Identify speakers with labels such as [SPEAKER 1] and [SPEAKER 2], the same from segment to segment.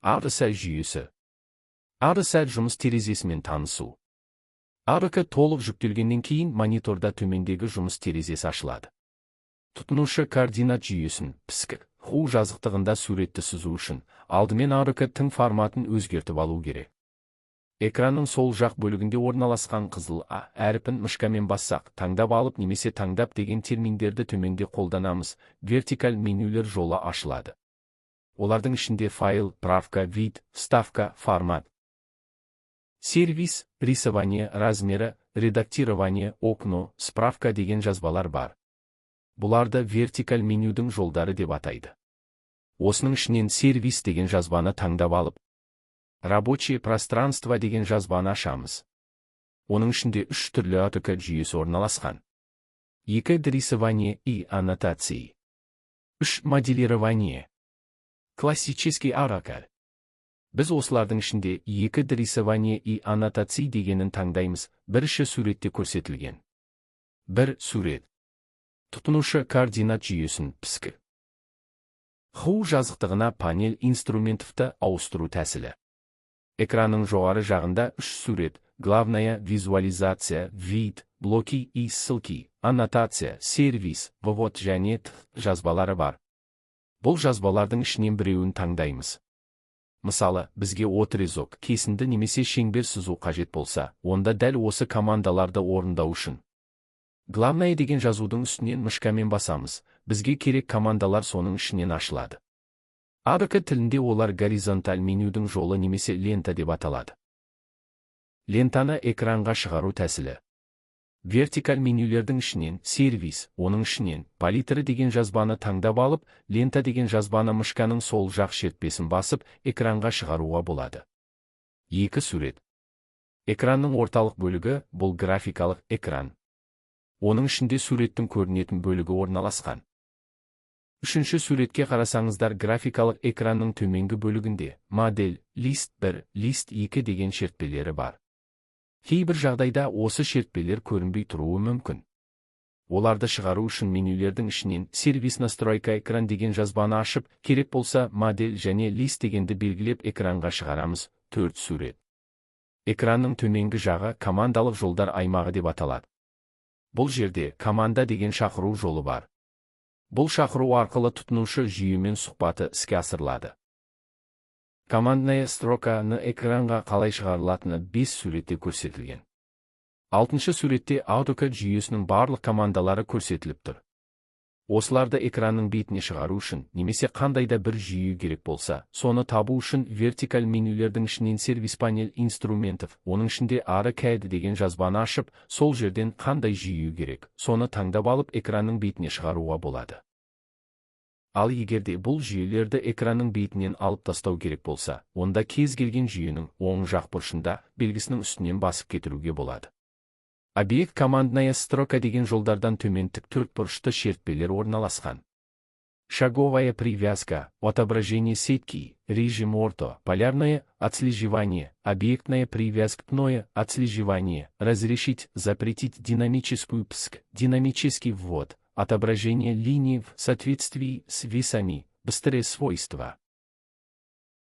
[SPEAKER 1] AutoCAD жүйесі. AutoCAD жұмыс терезесімен танысу. AutoCAD толық жүктелгеннен кейін мониторда төмендегі жұмыс терезесі ашылады. Тұтынушы координат жүйесін ПСК, ХУ жазықтығында суретті сызу үшін алдымен AutoCAD-тің форматын өзгертіп алу керек. Экранның сол жақ бөлігінде орналасқан қызыл А әрпін мышкамен бассақ, таңдап алып немесе таңдап деген терминдерді төменде қолданамыз, вертикаль менюлер жолы ашылады. Олардың ішінде файл, правка, вид, вставка, формат. Сервис, рисование, размеры, редактирование, окно, справка деген жазбалар бар. Бұларды вертикаль менюдің жолдары деп атайды. Осының ішінен сервис деген жазбаны таңдап алып, рабочее пространство деген жазбаны ашамыз. Оның ішінде үш түрлі AutoCAD жүйесі орналасқан. 2 рисование и аннотации. 3 моделирование. Классический AutoCAD. Біз осылардың ішінде 2 рисование и аннотации дегенін таңдаймыз, бірінші суретте көрсетілген. Бір сурет. Тұтынушы координат жүйесін ПСК. ХУ жазықтығына панель инструментов ті ауыстыру тәсілі. Экранның жоғары жағында үш сурет: главная визуализация, вид, блоки и ссылки, аннотация, сервис, вывод және т жазбалары бар. Бұл жазбалардың ішінен біреуін таңдаймыз. Мысалы, бізге отрезок, кесінді немесе шеңбер сызу қажет болса, онда дәл осы командаларды орындау үшін главное деген жазудың үстінен мышкамен басамыз, бізге керек командалар соның ішінен ашылады. AutoCAD тілінде олар горизонталь менюдің жолы немесе лента деп аталады. Лентаны экранға шығару тәсілі. Вертикаль менюлердің ішінен сервис, оның ішінен палитра деген жазбаны таңдап алып, лента деген жазбаны мышканың сол жақ шертпесін басып, экранға шығаруға болады. Екі сурет. Экранның орталық бөлігі – бұл графикалық экран. Оның ішінде суреттің көрінетін бөлігі орналасқан. Үшінші суретке қарасаңыздар, графикалық экранның төменгі бөлігінде модель, лист 1, лист 2 деген шертпелері бар. Кейбір жағдайда осы шертпелер көрінбей тұруы мүмкін. Оларды шығару үшін менюлердің ішінен сервис, настройка, экран деген жазбаны ашып, керек болса, модель және лист дегенді белгілеп, экранға шығарамыз. Төрт сурет. Экранның төменгі жағы командалық жолдар аймағы деп аталады. Бұл жерде команда деген шақыру жолы бар. Бұл шақыру арқылы тұтынушы жүйемен сұхбаты іске асырылады. Командная строка ны экранға қалай шығарылатыны 5 суретте көрсетілген. Алтыншы суретте AutoCAD жүйесінің барлық командалары көрсетіліп тұр. Осыларды экранның бетіне шығару үшін немесе қандай да бір жүйе керек болса, соны табу үшін вертикаль менюлердің ішінен сервис, панель инструментов, оның ішінде AutoCAD деген жазбаны ашып, сол жерден қандай жүйе керек, соны таңдап алып, экранның бетіне шығаруға болады. Ал егерде бұл жүйелерді экранның бетінен алып тастау керек болса, онда кез келген жүйенің оң жақ бұрышында белгісінің үстінен басып кетіруге болады. Объект, командная строка деген жолдардан төмен тік төрт бұрышты шертпелер орналасқан. Шаговая привязка, отображение сетки, режим орто, полярное отслеживание, объектная привязка, отслеживание, разрешить, запретить динамическую ПСК, динамический ввод, отображение линий в соответствии с весами, быстрые свойства.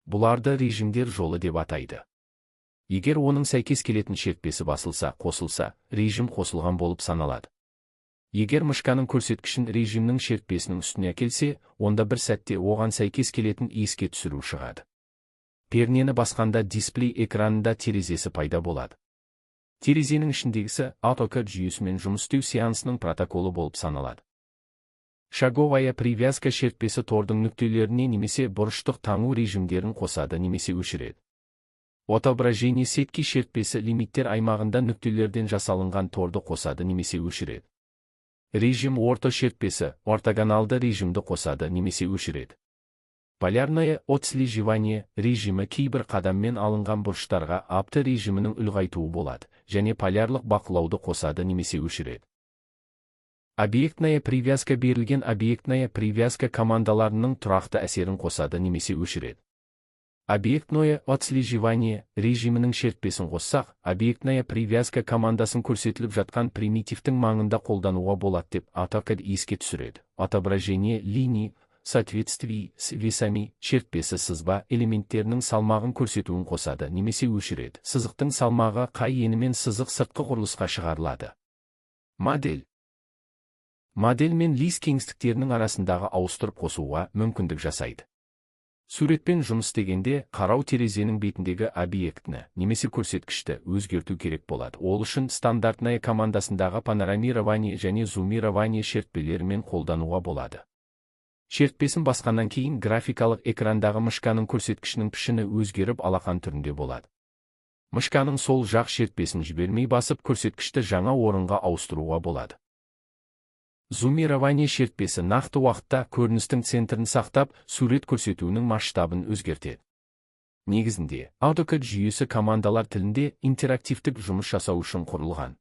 [SPEAKER 1] Бұларды режимдер жолы деп атайды. Егер оның сәйкес келетін шертпесі басылса, қосылса, режим қосылған болып саналады. Егер мышканың көрсеткішін режимнің шертпесінің үстіне әкелсе, онда бір сәтте оған сәйкес келетін еске түсіру шығады. Пернені басқанда дисплей экранында терезесі пайда болады. Терезенің ішіндегісі AutoCAD жүйесімен жұмыс істеу сеансының протоколы болып саналады. Шаговая привязка шертпесі тордың нүктелеріне немесе бұрыштық таңу режимдерін қосады немесе өшіреді. Отображение сетки шертпесі лимиттер аймағында нүктелерден жасалынған торды қосады немесе өшіреді. Режим орто шертпесі ортогоналды режимді қосады немесе өшіреді. Полярное отслеживание режимі кейбір қадаммен алынған бұрыштарға авто режимінің ұлғайтуы болады және полярлық бақылауды қосады немесе өшіреді. Объектная привязка берілген объектная привязка командаларының тұрақты әсерін қосады немесе өшіреді. Объектное отслеживание режимінің шертпесін қоссақ, объектная привязка командасын көрсетіліп жатқан примитивтің маңында қолдануға болады деп AutoCAD еске түсіреді. Отображение линий Соответствии с весами шертпесі сызба элементтерінің салмағын көрсетуін қосады немесе өшіреді. Сызықтың салмағы қай енімен сызық сыртқы құрылысқа шығарылады. Модель. Модель мен лист кеңістіктерінің арасындағы ауыстырып қосуға мүмкіндік жасайды. Суретпен жұмыс істегенде қарау терезенің бетіндегі объектіні немесе көрсеткішті өзгерту керек болады. Ол үшін стандартная командасындағы панорамирование және зумирование шертпелерімен қолдануға болады. Шертпесін басқаннан кейін графикалық экрандағы мышканың көрсеткішінің пішіні өзгеріп, алақан түрінде болады. Мышканың сол жақ шертпесін жібермей басып, көрсеткішті жаңа орынға ауыстыруға болады. Зумирование шертпесі нақты уақытта көріністің центрін сақтап, сурет көрсетуінің масштабын өзгертеді. Негізінде, AutoCAD жүйесі командалар тілінде интерактивтік жұмыс жасау үшін құрылған.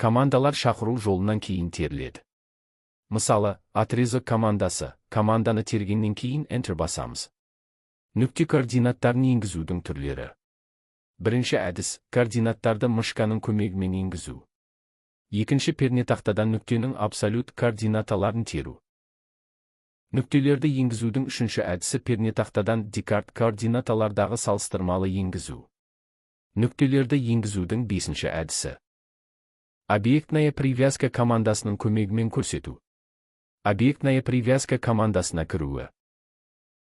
[SPEAKER 1] Командалар шақыру жолынан кейін теріледі. Мысалы, отрезок командасы, команданы тергеннен кейін Enter басамыз. Нүкте координаттарын енгізудің түрлері. Бірінші әдіс – координаттарды мышканың көмегімен енгізу. Екінші – пернетақтадан нүктенің абсолют координаталарын теру. Нүктелерді енгізудің үшінші әдісі – пернетақтадан декарт координаталардағы салыстырмалы енгізу. Нүктелерді енгізудің бесінші әдісі – объектная привязка командасының көмегімен көрсету. Объектная привязка командасына кіруі.